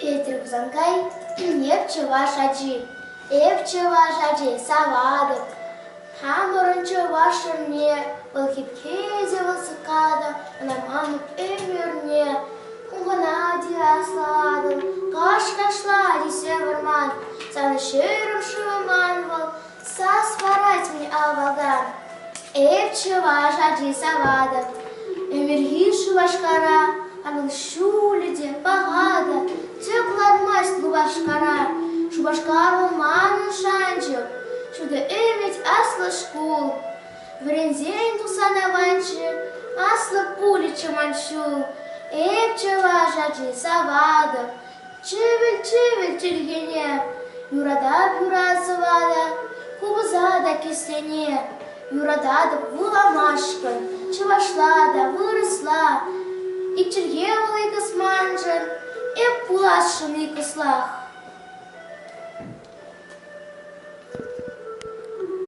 Петӗр Хусанкай Эп чӑваш ачи, эп чӑваш ачи, саватӑп. Хамӑрӑн чӑваш ҫӗрне, вӑл хипке те вӑл сӑккатӑ, ӑна манӑп ӗмӗрне. Хумханать аслӑ Атӑл, каш кашлать ӳссе вӑрман. Санӑн ҫӗрӗм-шывӑм ман вӑл, сас парать-мӗн авалтан. Эп чӑваш ачи саватӑп, ӗмӗрхи Шупашкара, Атӑл ҫулӗ те паха та, тӗк лармасть лупашкара. Шупашкар вӑл манӑн шанчӑк, ҫутӑ ӗмӗт аслӑ шкул. Вӗренсен тусан аванччӗ, аслӑ пулӗччӗ ман ҫул. Эп чӑваш ачи саватӑп, чӗвӗл-чӗвӗл чӗлхене. Юратап юрасӑва та, купӑса та кӗсьене. Юрататӑп вуламашкӑн, чӑвашла та, вырӑсла. Ик чӗлхе вӑл икӗс маншӑн, эп пуласшӑн икӑслах.